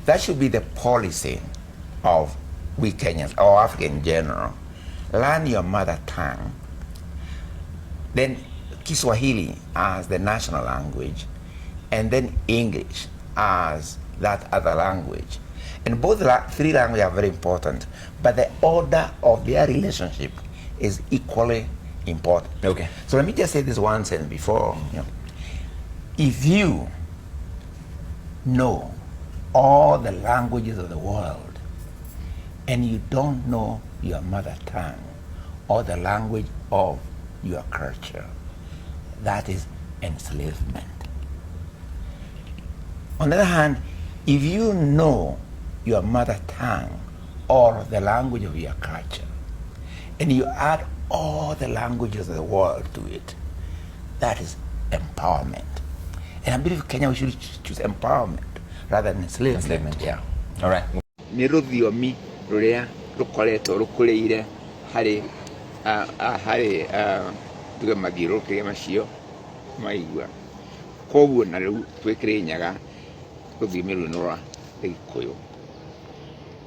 That should be the policy of we Kenyans or Africa in general. Learn your mother tongue, then Kiswahili as the national language, and then English as that other language. And both three languages are very important, but the order of their relationship is equally important. So let me just say this one sentence before. If you know all the languages of the world and you don't know your mother tongue or the language of your culture, that is enslavement. On the other hand, if you know your mother tongue or the language of your culture, and you add all the languages of the world to it, that is empowerment. And I believe Kenya, we should choose empowerment rather than enslavement. Enslavement. Yeah. All right. Nĩ rũthiomi rũrĩa rũkoretwo rũkũrĩire harĩ harĩ tuge mathiũrũrũkĩria macio maigua. Koguo na rĩu twĩ Kĩrĩnyaga, rũthiomi rũu nĩ rwa Gĩkũyũ,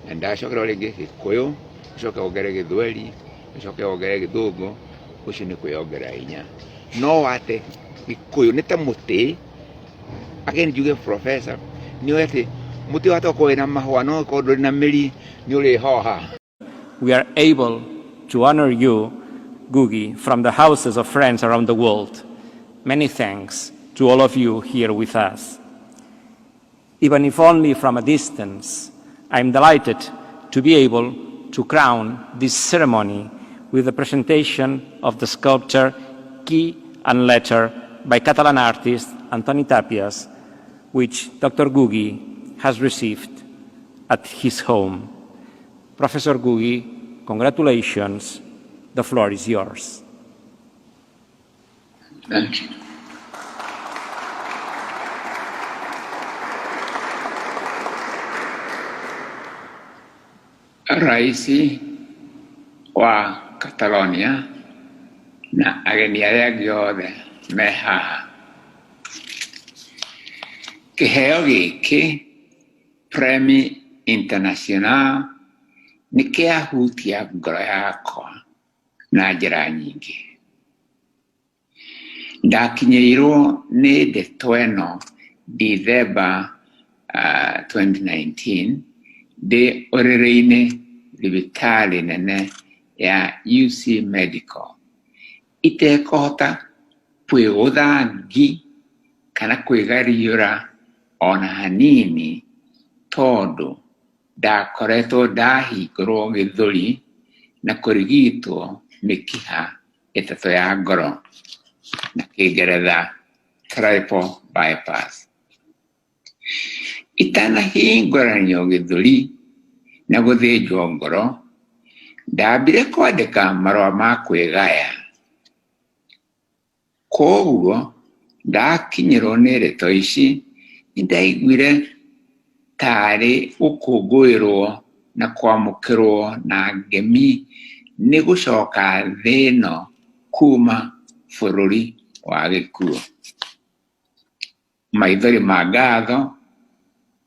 na ndacokera rĩngĩ Gĩkũyũ, ũcoke wongerere Gĩthweri, ũcoke wongerere Gĩthũngũ, ũcio nĩ kwĩyongerera hinya. No wate Gĩkũyũ nĩ ta mũtĩ. Again, njuge, professor, nĩ ũĩ atĩ mũtĩ wahota gũkorwo wĩna mahũa, no ũkorwo ndũrĩ na mĩri, nĩ ũrĩhoha. We are able to honor you, Ngugi, from the houses of friends around the world. Many thanks to all of you here with us. Even if only from a distance, I am delighted to be able to crown this ceremony with the presentation of the sculpture Key and Letter by Catalan artist Antoni Tàpies, which Dr. Ngugi has received at his home. Professor Ngugi, congratulations. The floor is yours. Thank you. Raisi wa Catalonia na ageni arĩa angĩ othe me haha. Kĩheo gĩkĩ, Premi Internacional, nĩ kĩahutia ngoro yakwa na njĩra nyingĩ. Ndakinyĩirwo nĩ ndeto ĩno Dithemba 2019 ndĩ ũrĩrĩ-inĩ thibitarĩ nene ya UC Medical, itekũhota kwĩgũtha ngi kana kwĩgariũra ona hanini, tondũ ndakoretwo ndahingũrwo gĩthũri na kũrigitwo mĩkiha ĩtatũ ya ngoro, na Kĩngeretha triple bypass. Itanahingũranio gĩthũri na gũthĩnjwo ngoro, ndambire kwandĩka marũa ma kwĩgaya. Koguo ndakinyĩrwo nĩ ndeto ici, nĩndaiguire tarĩ gũkũngũĩrwo na kwamũkĩrwo na ngemi nĩ gũcoka thĩ ĩno kuma bũrũri wa gĩkuũ. Maithori ma ngatho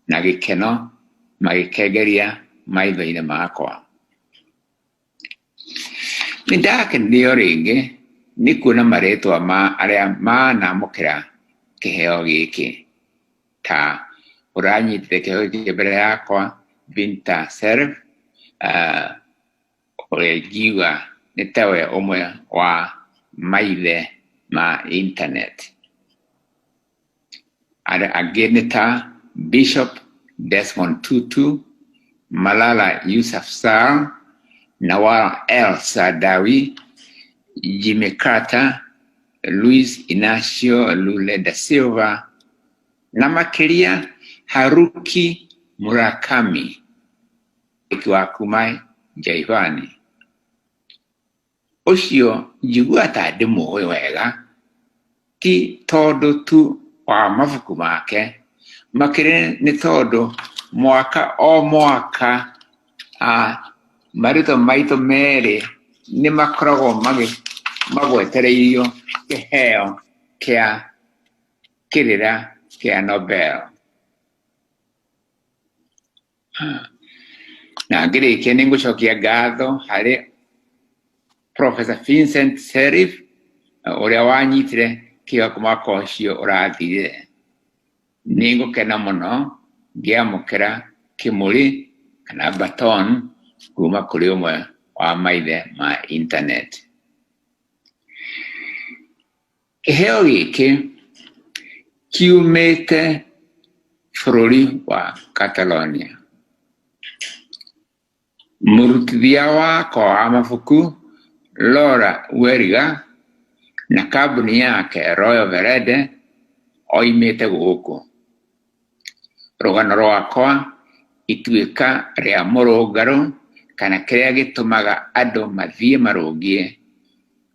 na gĩkeno magĩkengeria maitho-inĩ makwa. Nĩ ndakenirio rĩngĩ nĩ kuona marĩtwa ma arĩa manamũkĩra kĩheo gĩkĩ, ta ũranyitĩte kĩheo gĩkĩ mbere yakwa, Binta Serif, ũrĩa ingiuga nĩ tawe ũmwe wa maithe ma internet. Arĩa angĩ nĩ ta Bishop Desmond Tutu, Malala Yousafzai, Nawal El Saadawi, Jimmy Carter, Luiz Inacio Lula da Silva na makĩria Haruki Murakami wa kuma Jaipani. Ũcio njiguaga ta ndĩmũĩ wega, ti tondũ tu wa mabuku make, makĩria nĩ tondũ mwaka o mwaka marĩtwa maitũ merĩ nĩ makoragwo magwetereirio kĩheo kĩa kĩrĩra kĩa Nobel. Na ngĩrĩkia nĩ ngũcokia ngatho harĩ Professor Vincent Serif ũrĩa wanyitire kĩhoko mwaka ũcio ũrathirire. Nĩ ngũkena mũno ngĩamũkĩra kĩmũrĩ kana baton kuma kũrĩ ũmwe wa maithe ma internet. Kĩheo gĩkĩ kiumĩte bũrũri wa Catalonia. Mũrutithia wakwa wa mabuku Laura Weriga na kambuni yake Royal Verede oimĩte gũkũ. Rũgano rwakwa ituĩka rĩa mũrũngarũ kana kĩrĩa gĩtũmaga andũ mathiĩ marũngiĩ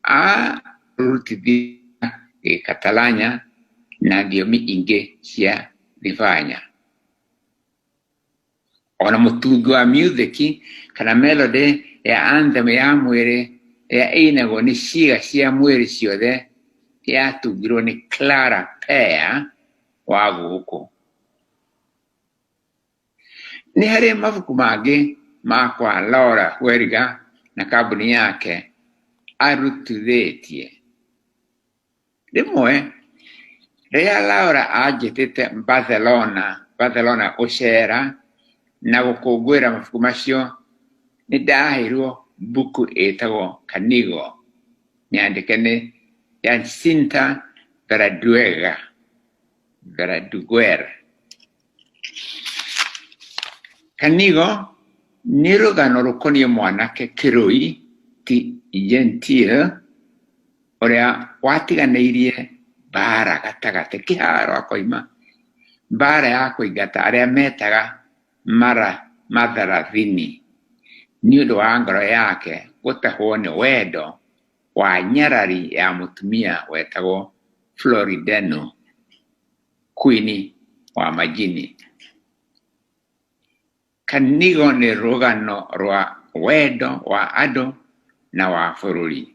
arutithia Gĩkatalanya na thiomi ingĩ cia Thibanya. Ona mũtungi wa music kana melody ya anthem ya mwĩrĩ ĩrĩa ĩinagwo nĩ ciĩga cia mwĩrĩ ciothe yatungirwo nĩ Clara Peya wa gũkũ. Nĩ harĩ mabuku mangĩ makwa Laura Weriga na kambuni yake arutithĩtie. Rĩmwe rĩrĩa Laura anjĩtĩte Barcelona gũceera na gũkũngũĩra mabuku macio, nĩ ndaheirwo mbuku ĩtagwo Kanigo, nyandĩke nĩ Jacinta Verdaguer. Kanigo nĩ rũgano rũkoniĩ mwanake kĩrũi ti Gentile ũrĩa watiganĩirie mbara gatagatĩ kĩharo akoima mbara ya kũingata arĩa metaga matharathini nĩ ũndũ wa ngoro yake gũtahwo nĩ wendo wa nyarari ya mũtumia wetagwo Florideno, kwini wa majini. Kanigo nĩ rũgano rwa wendo wa andũ na wa bũrũri.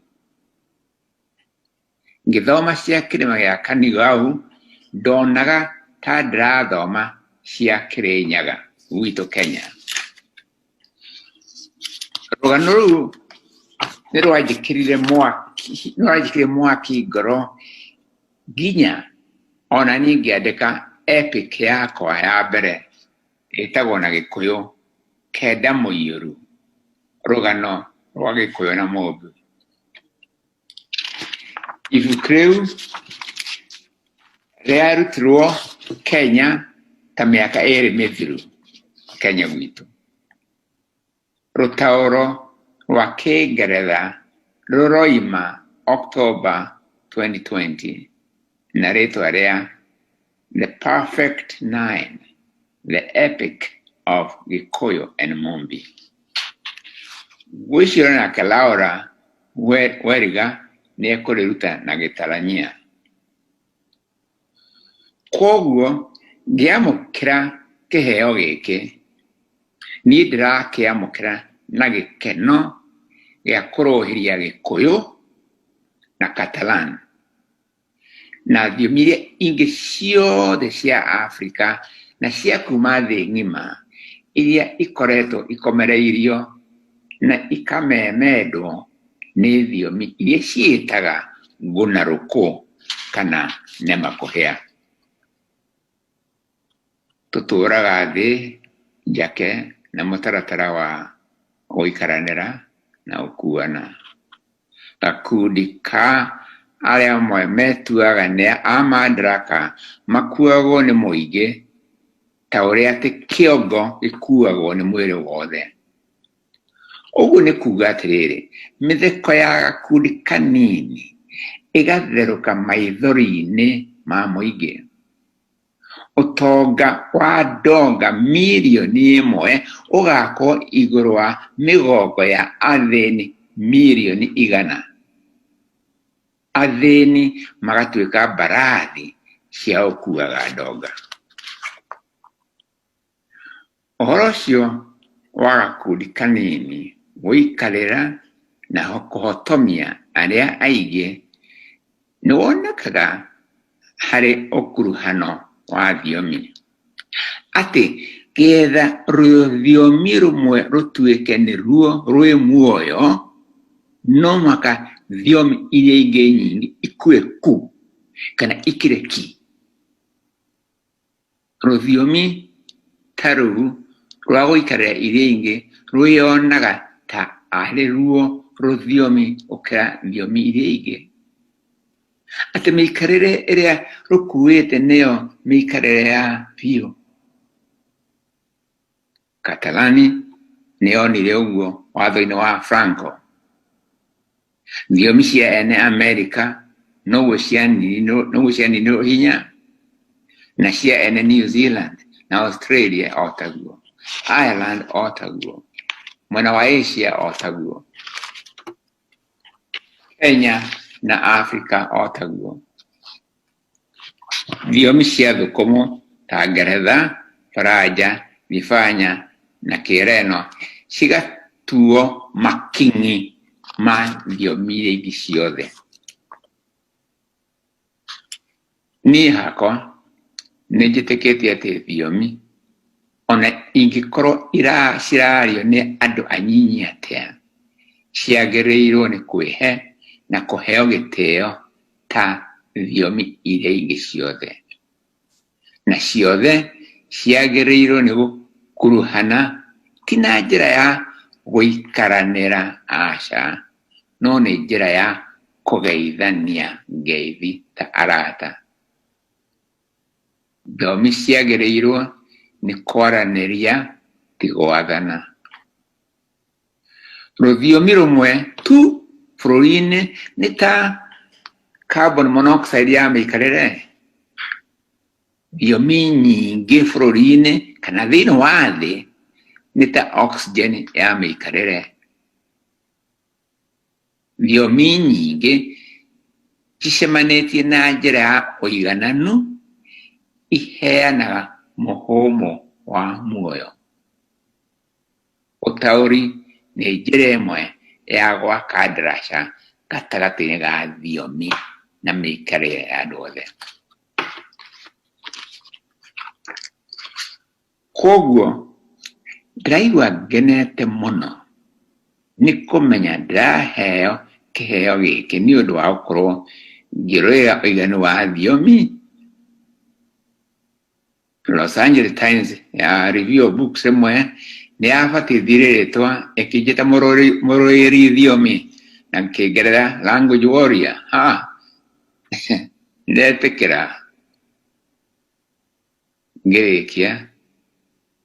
Ngĩthoma cia kĩrĩma gĩa Kanigau ndonaga ta ndĩrathoma cia Kĩrĩnyaga gwitũ Kenya. Rũgano rũu nĩ rwanjĩkĩrire mwaki ngoro nginya ona niĩ ngĩandĩka epic yakwa ya mbere ĩtagwo na Gĩkũyũ Kenda Mũiyũru, rũgano rwa Gĩkũyũ na Mũmbi. Ibuku rĩu rĩarutirwo Kenya ta mĩaka ĩrĩ mĩthiru Kenya gwitũ. Rũtaũro rwa Kĩngeretha rũroima October 2020 na rĩtwa rĩa The Perfect Nine, The Epic of Gikuyu and Mumbi. Ngwĩciria nake Laura Weriga nĩ ekũrĩruta na Gĩtarania. Kwoguo ngĩamũkĩra kĩheo gĩkĩ, niĩ ndĩrakĩamũkĩra na gĩkeno gĩa kũrũhĩria Gĩkũyũ na Catalan na thiomi iria ingĩ ciothe cia Afrika na cia kuma thĩ ng'ima iria ikoretwo ikomereirio na ikamemendwo nĩ thiomi iria ciĩtaga ngũna rũkũ kana nema kũhĩa. Tũtũraga thĩ njake na mũtaratara wa gũikaranĩra na gũkuana. Gakundi ka arĩa amwe metuaga nĩ a madaraka makuagwo nĩ mũingĩ ta ũrĩa atĩ kĩongo gĩkuagwo nĩ mwĩrĩ wothe. Ũguo nĩ kuga atĩrĩrĩ, mĩtheko ya gakundi kanini ĩgatherũka maithori-inĩ ma mũingĩ. Ũtonga wa ndonga mirioni ĩmwe ũgakwo igũrũ wa mĩgongo ya athĩni mirioni 100. Athĩni magatuĩka mbarathi cia gũkuaga ndonga. Ũhoro ũcio wa gakundi kanini gũikarĩra na kũhotomia arĩa aingĩ nĩ wonekaga harĩ ũkuruhano wa thiomi. Atĩ Getha rũthiomi rũmwe rũtuĩke nĩruo rwĩ muoyo, no mũhaka thiomi iria ingĩ nyingĩ ikue ku kana ikire ki. Rũthiomi ta rũu rwa gũikarĩra iria ingĩ rwĩyonaga ta arĩ ruo rũthiomi gũkĩra thiomi iria ingĩ. Atĩ mĩikarĩre ĩrĩa rũkuĩte nĩyo mĩikarĩre ya biũ. Catalani nĩyonire ũguo watho-inĩ wa Franco. Thiomi cia ene Amerika noguo cianinirwo hinya, na cia ene New Zealand na Australia o taguo, Ireland o taguo, mwena wa Asia o taguo, Kenya na Afrika o taguo. Thiomi cia thũkũmũ ta Ngeretha, Faranja, Thibanya na Kĩreno cigatuo making'i ma thiomi iria ingĩ ciothe. Niĩ hakwa nĩ njĩtĩkĩtie atĩ thiomi ona ingĩkorwo cirario nĩ andũ anyinyi atĩa, ciagĩrĩirwo nĩ kwĩhe na kũheo gĩtĩo ta thiomi iria ingĩ ciothe. Na ciothe ciagĩrĩirwo nĩ gũkuruhana ti na njĩra ya gũikaranĩra aca, no nĩ njĩra ya kũgeithania ngeithi ta arata. Thiomi ciagĩrĩirwo nĩ kwaranĩria ti gwathana. Rũthiomi rũmwe tu bũrũri-inĩ nĩ ta carbon monoxide ya mĩikarĩre. Thiomi nyingĩ bũrũri-inĩ kana thĩinĩ wa thĩ nĩ ta oxygen ya mĩikarĩre. Thiomi nyingĩ cicemanĩtie na njĩra ya ũigananu iheanaga mũhũmũ wa muoyo. Ũtaũri nĩ njĩra ĩmwe ya gwaka ndaraca gatagatĩ-inĩ ga thiomi na mĩikarĩre ya andũ othe. Kwoguo ndĩraigua ngenete mũno nĩ kũmenya ndĩraheo kĩheo gĩkĩ nĩ ũndũ wa gũkorwo ngĩrũĩrĩra ũigananu wa thiomi. Los Angeles Times ya Review of Books ĩmwe nĩ yabatithirie rĩtwa ĩkĩnjĩta mũrũĩri thiomi na kĩngeretha language warrior. Ha ndetĩkĩra. Ngĩrĩkia,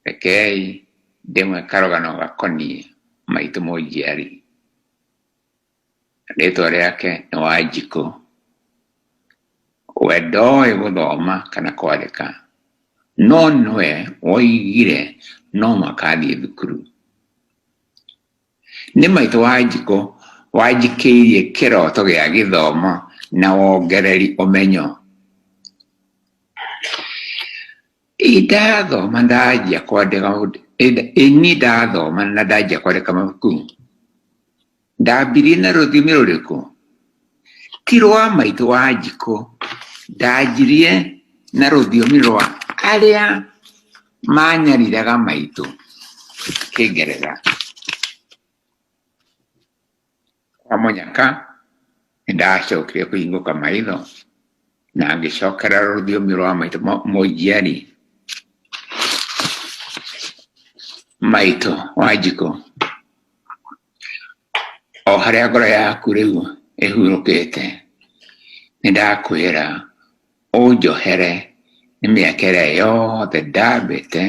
rekei ndĩmwe karũgano gakoniĩ maitũ mũnjiari. Rĩtwa rĩake nĩ Wanjikũ. We ndoĩ gũthoma kana kwandĩka, no nĩwe woigire no mũhaka athiĩ thukuru. Nĩ maitũ Wanjikũ wanjikĩirie kĩroto gĩa gĩthomo na wongereri ũmenyo. Ndathoma ndanjia kwandĩka, niĩ ndathoma na ndanjia kwandĩka mabuku, ndambirie na rũthiomi rũrĩkũ? Ti rwa maitũ Wanjikũ, ndanjirie na rũthiomi rwa arĩa manyariraga maitũ, Kĩngeretha. Kwa mũnyaka nĩndacokire kũhingũka maitho na ngĩcokera rũthiomi rwa maitũ mũnjiari. Maitũ Wanjikũ, o harĩa ngoro yaku rĩu ĩhurũkĩte, nĩndakwĩra ũnjohere nĩ mĩaka ĩrĩa yothe ndambĩte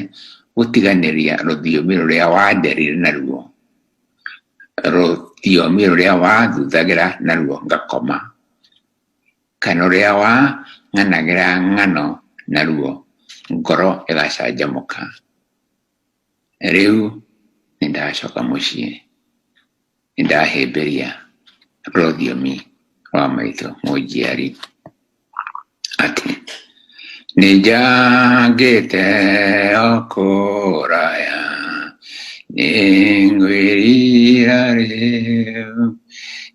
gũtiganĩria rũthiomi rũrĩa wanderire naruo, rũthiomi rũrĩa wathuthagĩra naruo ngakoma, kana rũrĩa wang'anagĩra ng'ano naruo ngoro ĩgacanjamũka. Rĩu nĩndacoka mũciĩ, nĩndahĩmbĩria rũthiomi rwa maitũ mũnjiari atĩ nĩnjangĩte o kũraya, nĩngwĩrira rĩu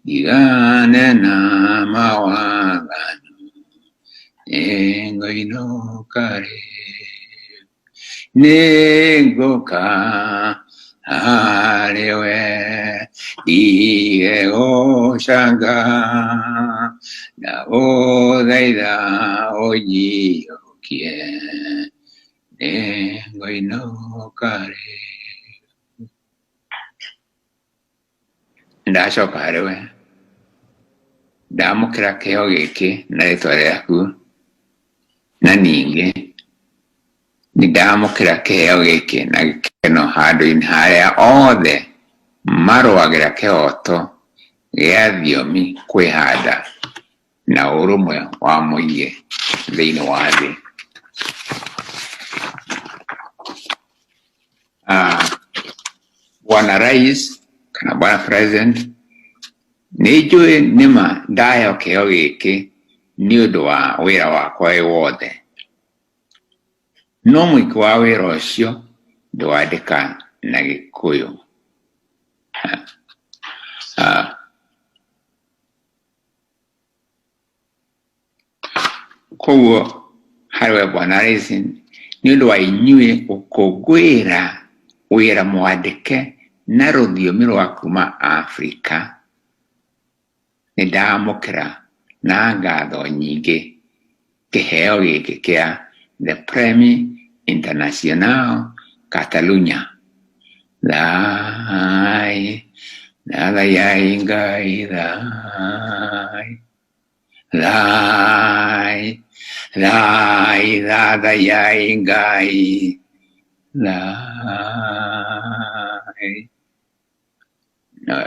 ndigane na mawaganu, nĩngũinũka rĩu. Nĩngũka harĩ we ndige gũcanga na gũthaitha ũnjiyũkie nĩngũinũka rĩu. Ndacoka harĩ we ndamũkĩra kĩheo gĩkĩ na rĩtwa rĩaku na ningĩ nĩndamũkĩra kĩheo gĩkĩ na gĩkeno handũ-inĩ harĩa othe marũagĩra kĩhoto gĩa thiomi kwĩhanda na ũrũmwe wa mũingĩ thĩinĩ wa thĩ. Bwana Rais kana Bwana President, nĩ njũĩ nĩma ndaheo kĩheo gĩkĩ nĩ ũndũ wa wĩra wakwa wĩ wothe. No mũingĩ wa wĩra ũcio ndĩwandĩka na Gĩkũyũ. Koguo harĩ we Bwana Rais, nĩ ũndũ wa inyuĩ gũkũngũĩra wĩra mwandĩke na rũthiomi rwa kuma Afrika, nĩ ndamũkĩra na ngatho nyingĩ kĩheo gĩkĩ kĩa The Premi Internacional Catalunya. Thai, thathayai Ngai, thai, thai, thai, thathayai Ngai, thai. No.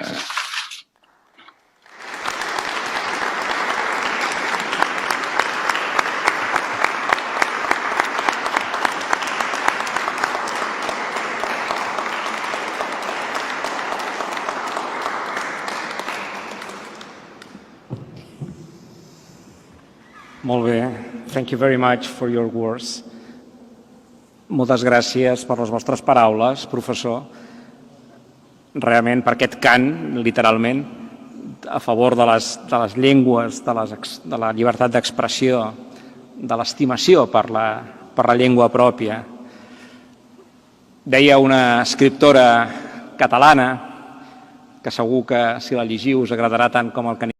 Molt bé. Thank you very much for your words. Moltes gràcies per les vostres paraules, professor. Realment per aquest cant, literalment, a favor de les llengües, de la llibertat d'expressió, de l'estimació per la llengua pròpia. Deia una escriptora catalana, que segur que si la llegiu us agradarà tant com el que